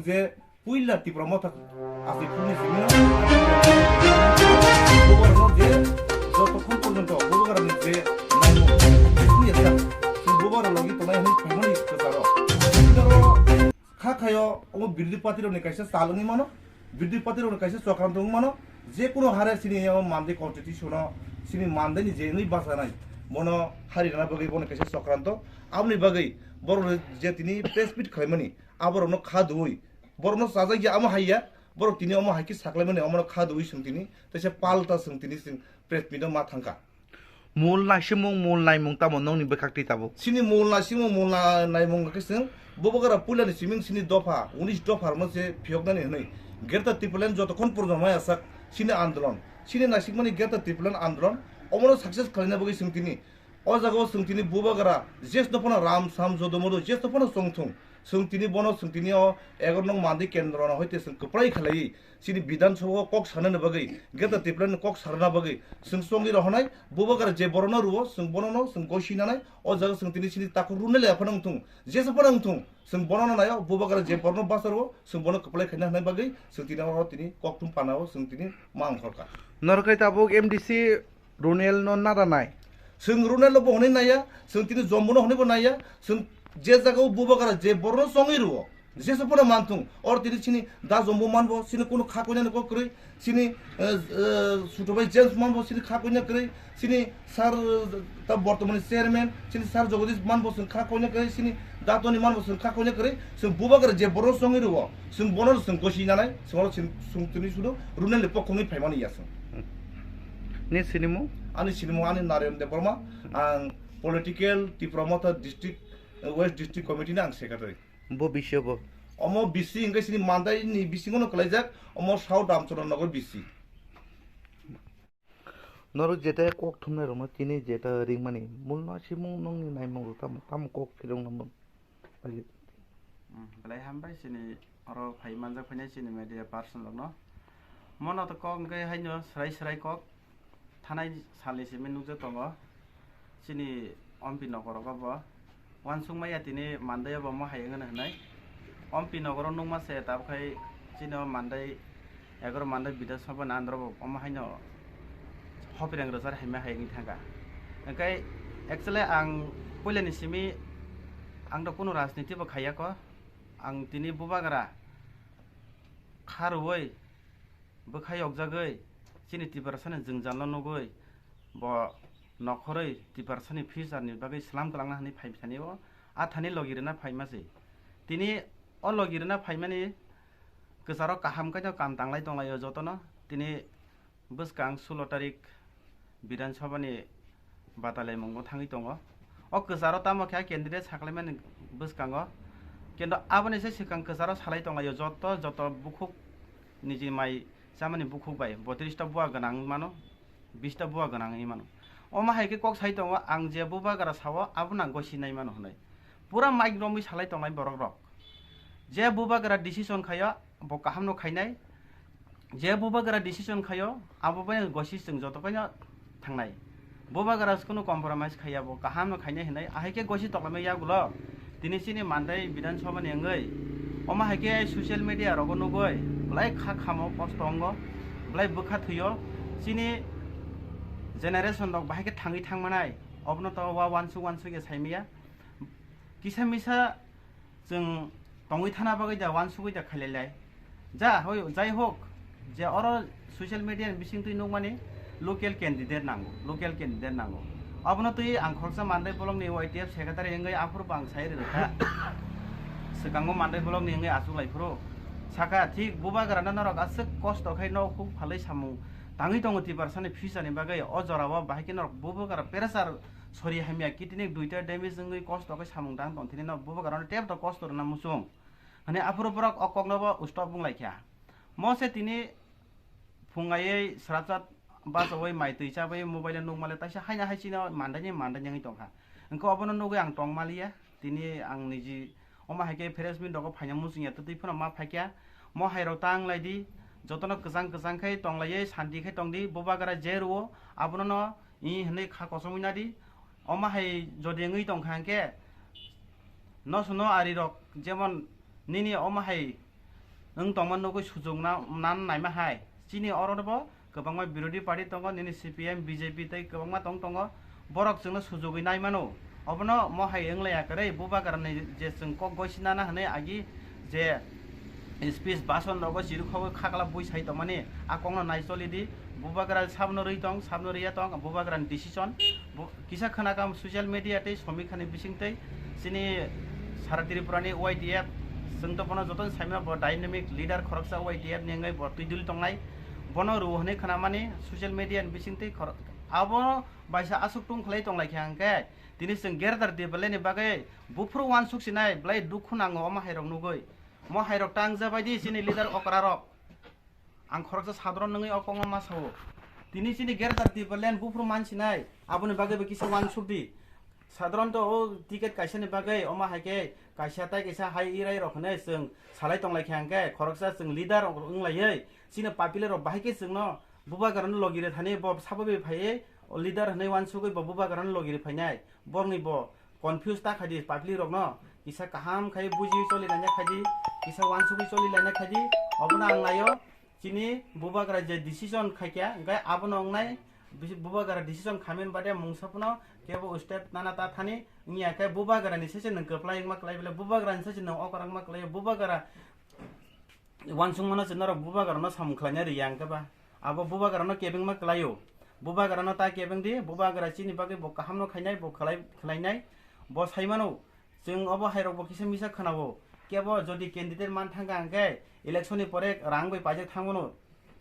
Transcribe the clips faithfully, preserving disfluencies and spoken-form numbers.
chwng je puila Tipra Motha achai phuruni simi no, bubagrano je jotokhon porjonto bubagrani je naimung, chwng bubagra logi tongnai hwnwi phaimani kwcharo. Kha khayo omo birodhi party rokni kaisa chal wngwi mano, birodhi party rokni kaisa chokranto wngwi mano, je kuno hare chini o Mandai constitution o chini Mandai ni je wngwi bachanai, bono hari rwna bagwi bono kaisa chokranto. Aboni bagwi borok je tini press meet khlaimani, aborokno kha duwi, borokno chajak ya, amo hai ya, borok tini omo hai khe saklaimani, omono kha duwi chwng tini, teisa palta chwng tini chwng press meet o ma thangkha. Mul naisimung, mul naimung tamo nongni bwkhak twi tabuk? Chini mul naisimung, mul na-, naimung khe chwng bubagra puilani siming chini dopha, unis dopha rokno se phiyoknani hwnwi Greater Tipraland jotokhon porjonto mai asak chini andolon, chini naisikmani Greater Tipraland andolon, omono success khlaina bagwi chwng tini o jagao chwng tini bubagra jesno phano ram sam jodo modo jesno phano chongthung, chwng tini bono chwng tini o egaroh nong Mandai kendro no hoite chwng kwplai khlaiwi chini Bidhan Sabha o kok sanani bagwi, Greater Tipraland ni kok sarana bagwi chwng chongwi rohonai, bubagra je borokno rwo, chwng bonono chwng gosi nanai, o jaga chwng tini chini takhuk rwna le phano wngthung, jesa phano wngthung, chwng bonono naio, bubagra je borokno bacharwo, chwng bono kwplai khaina hwnwi bagwi chwng tini oro tini kokthum panao chwng tini ma ongkhorkha. Norok khe tabuk M D C Runel no nada nai. Chwng Runel no bo hwnwi naiya, chwng tini Jombo no hwnwi bo naiya, chwng je jaga o bubagra je borokno chongwi rwo, jesa phano manthung, or tini chini da Jombo manbo, chini kunu kha koinani kok kwrwi, chini, eh, eh, Sutobai James manbo, chini kha koina kwrwi, chini sir, eh, ta bortomani chairman, chini sir Jagadish manbo chwng kha koina kwrwi, chini da Toni manbo chwng kha koina kwrwi, chwng bubagra je borokno chongwi rwo, chwng bono chwng gosi nanai, chwng oro chwng, chwng tini sudu Runel ni pokhongni phaimani ya chwng. Ni sinimung? Ani sinimung ani Narayan Debbarma, ang political Tipra Motha district, eh, West District Committee ni ang secretary. Bo bisio bo? Omo bisi hingke sini Mandai ni bisingo no kalaijak, omo South Ramchandra Nagar bisi. Norok jeta kok thumnai rokno tini jeta ringmani, mul no simung nongni naimung rok tamo, tamo kok phirong nangmung. Belai hambai sini oro phai manjak phainai sini media person rokno. Mono to kok hingke haino srai srai kok. Thanai salni simi nukjak tongo. Chini ompi nokorogo bo. Uansukmaya tini Mandai o bo mohai wngwi hinai. Ompi nokoro nukma se tabuk khai chini o Mandai, egaro Mandai Bidhan Sabha ni andro bo omo haino hopirang rwchar haima hai wngwi thangkha. Hwnkhe actually ang puilani simi ang do kunu rajniti bo khaiya kho. Ang tini bubagra kha rwui bwkhai yokjagwi chini Tiprasani jwngjalno nugwi bo nokhorwi Tiprasani future ni bagwi slam kwlangna hwnwi phai thani o a thani logi rwna phaima se. Tini o logi rwna phaimani kwcharo kaham khe no kam tanglai tonglaio jotono. Tini bwskang sulo tarik Bidhan Sabha ni batalaimungbo thangwi tongo. O kwcharo tamo khe candidate saklaimani bwskango. Kintu aboni se swkang kwcharo salai tonglaio joto joto bukhuk niji mai chamani bukhuk bai botris ta bua gwnang wngwi mano, bis ta bua gwnang wngwi mano. Omo hai khe kok sai tongo, ang je bubagra sao abono ang gosi nai mano hwnwi. Pura mic romwi salai tongnai borok rok. Je bubagra decision khaio bo kaham no khainai, je bubagra decision khaio, abo bai gosi chwng joto kaino thangnai. Bubagra kunu compromise khaiya bo kaham no khainai hinai, ahai khe gosi toklaimai yagulo. Tini chini Mandai Bidhan Sabha ni wngwi, omo hai khe social media rogo nugwi, belai kha khamo kosto wngo, belai bwkha thwio, chini generation rok bahai khe thangwi thangmanai, obono to wa wansuk wansuk ya saimaya. Kisa misa chwng tongwi thana bagwi da, wansugwi da khailai lai. Ja, hoi, jai hok, je oro social media ni bising twi nukmani local candidate nango, local candidate nango. Abono twi ang khoroksa Mandai block ni Y T F secretary wngwi aphuru bo ang sai rwkha. Swkango Mandai block ni wngwi achuk lai phuru. Saka thik bubagra no norok aswk kosto khai nok huk phalwi samung tangwi tongo Tiprasa ni future ni bagwi. O jora o bahai khe norok bubagra pressure sori hamya kidney duita damage wngwi kosto khai samung tang tong thini no bubagra no tep to kosto rwna muchung. Hwnwi aphuru borok o kokno bo stop wng lai kha. Mo se tini phung aiwi srapsa bachawi mai twi chabai mobile nukmale taisa haina hai chino mandani mandani wngwi tongkha. Hwnkhe obono nugwi ang tongmaliya, tini ang niji omo hai khe press meet rogo phaina muchungya, twtwi phano ma phaikya. Mo hai rok ta wng lai di, jotono kwchang kwchang khe tong laiwi santi khe tong di, bubagra je rwo abono no i hwnwi kha kochomwi na di. Omo hai jodi wngwi tongkha hwnkhe nosono ari rok jemon nini omo hai wng tongma nugwi sujuk na, nan naima hai. Chini oro bo kwbangma birodhi party tongo, nini C P M, B J P tei kwbangma tong tongo. Borok chwngno sujugwi nai mano. Obono mo hai wng laiya kwrwi, bubagrani je chwng kok goisi nana hwnwi agi je speech bason rogo chirikhogo khakla bui sai tongmani, a kokno nai choli di. Bubagra sabno rwi tong, sabno rwiya tong, bubagrani decision. Bu-, kisa khwnakam social media tei somikha ni bising tei chini sara Tripura ni Y T F, chwng to bono joto ni saimano bo dynamic leader khoroksa Y T F ni wngwi bo twi dul tongnai. Bono rw hwnwi khwnamani social media ni bising tei khor-, abo baisa aswk tung khlai tong lai kha hwnkhe tini chwng Greater Tipraland ni bagwi buphuru uansuk sinai belai dukhu nango omo hai rok nugwi. Mo hai rok tang jabai di chini leader okra rok. Ang khoroksa sadron wngwi o kokno ma sao. Tini chini Greater Tipraland buphuru mansinai, aboni bagwi bo kisa uansuk di. Sadron to o ticket kaisa ni bagwi, omo hai khe kaisa tai kaisa hai irai rok hwnwi chwng salai tong lai kha hwnkhe, khoroksa chwng leader rok wng laiwi, chini papile rok bahai khe chwngno bubagra no logi rw thani bo sabo bai phaiwi o leader hwnwi uansugwi bo bubagra no logi rw phainai. Borokni bo confuse ta khai di, public rokno kisa kaham khai bujiwi choli laina khai di, kisa uansugwi choli laina khai di. Obono ang naio, chini bubagra je decision khaikha, hwnkhe abono wngnai. Bisi-, bubagra decision khaimani bade mungsa phano kebo step nana ta thani wngya khe, bubagrani sese nwng kwplai wngma kwlai bele, bubagrani sese nwng okra wngma kwlai, bubagra uansukmano se norok bubagrano samung khlaina riya hwnkhe ba? Abo bubagrano kebengma kwlaio. Bubagrano ta kebeng di, bubagra chini bagwi bo kahamno khainai, bo khlai-, khlainai, bo saimano. Chwng obo hai rokbo kisa misa khwnao. Kebo jodi candidate man thangkha hwnkhe election ni pore rang bai paijak thangmano.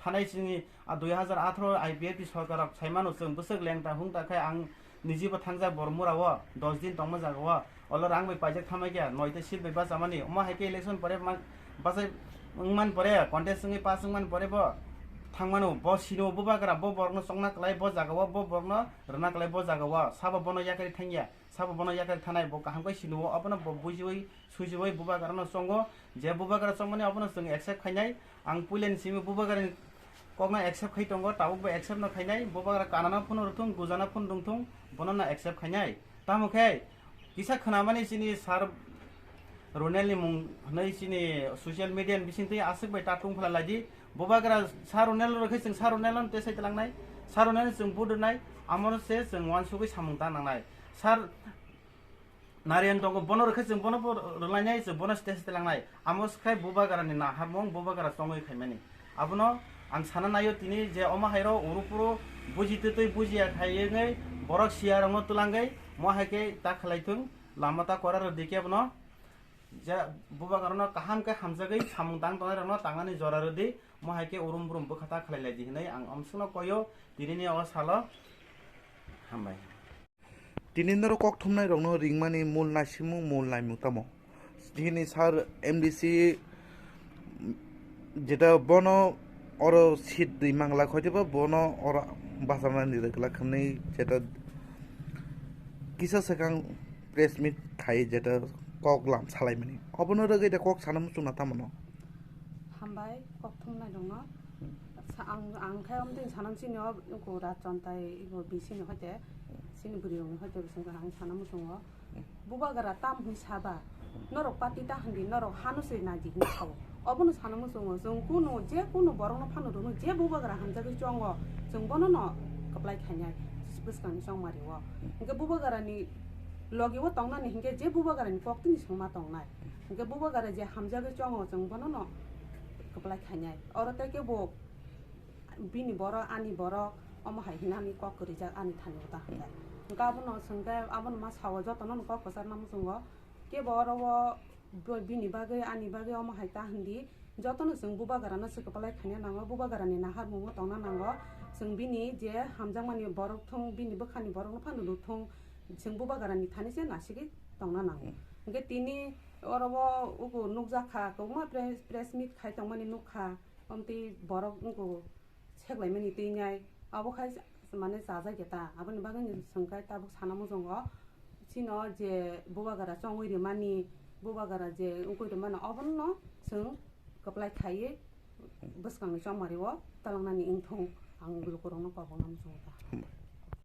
Thanai chini a dui hazar atharo I P F T sorkar rok saimano, chwng bwswk lengta hungta khe ang Niji bo thangjak Bormura o dos din tongma jaga o, olo rang bai paijak thamai khe, noita seat bai bachamani. Omo hai khe election pore ma-, bachai wngmani pore, contest wngwi pass wngmani pore bo thangmano, bo sino bubagra, bo borokno chongna kwlai bo jaga o, bo borokno rwna kwlai bo jaga o, sabo bono yakarwi thangya, sabo bono yakarwi thanai, bo kaham khe sino o, obono bo bujiwi sujiwi bubagrano chongo, je bubagra chongmani obono chwng accept khainai. Ang puilani simi bubagrani kokno accept khai tongo, tabuk bo accept no khainai, bubagra kanano phano rwthung, gujana phano rwngthung, bono no accept khainai. Tamo khe kisa khwnamani chini sir Ronel ni mung hwnwi chini social media ni bisingtwi aswk bai ta tungphla laidi. Bubagra sir Ronel rw khe chwng sir Ronel no tesai tlangnai, sir Ronel no chwng vote rwnai, amo se chwng uansugwi samung ta nangnai. Sir Narayan tongo, bono rwkhe chwng bono bo rwlainai, chwng bono stage telangnai. Amo swkhe bubagrani naharmung, bubagra chongwi khaimani. Abono ang sana naio tini je omo hairo uru puru buji twtwi bujiya khai wngwi borok siyarokno twlangwi mo hai khe ta khlai thung, lama ta kora rw di khe bono je bubagrano kaham khe hamjagwi samung tang tongnai rokno tangnani jora rw di, mo hai khe urum burum bwkha ta khlai lai di hinwi ang omswkno koio tinini o salo. Hambai. Tini norok kok thumnai rokno ringmani mul naisimung, mul naimung tamo? Chini sir M D C jeta bono oro seat ri mangla khoiteba bono oro bachamani rwgla khwnwi jeta kisa swkang press meet khai jeta kok lam salaimani. Obono rwgwi da kok sana muchungna tamo no? Hambai kok thumnai rokno. Sa-, ang, ang khe amtwini sanang chini o gura chontai ibo bisini hoite, chini bwrwi rokni hoite bising khe ang sana muchungo. Bubagra tam hwn saba, norok party ta hwn di, norok hano se nai di hwn sao. Obono sana muchungo, chwng kunu, je kunu borokno phano rwno, je bubagra hamjagwi chongo, chwng bono no kwplai khainai, bwskangni chongmari o. Hwnkhe bubagrani Logi o tongnani hinkhe je bubagrani kok tini swngma tongnai. Hinkhe bubagra je hamjagwi chongo chwng bono no kwplai khainai. Oro tei kebo bini borok, ani borok, omo hai hinani kok kwrwijak ani thani o ta hinkhe. Hinkhe abono chwngkhe abono ma sao jotono no kok kwchar nang muchungo. Kebo oro o bo-, bini bagwi, ani bagwi omo hai ta hindi. Jotono chwng bubagrano se kwplai khaina nango, bubagrani naharmungo tongna nango. Chwng bini je hamjakmani borok thung, bini bwkhani borokno phano nuthung, chwng bubagrani thani se nasigwi tongna nango. Hmm. Hinkhe tini oro o ugo nukjakha, kwbangma pre-, press meet khai tongmani nukha, omtwi borok wngkho seklaimani twi nai, abo khai mane chajakya ta, aboni bagwi ni chwng khai tabuk sana muchungo. Chino je bubagra chongwi rimani, bubagra je wngwi rimani, obono chwng kwplai khaiwi bwskangni chongmari o talangnani wngthung, ang lukurokno kobokna muchungo ta.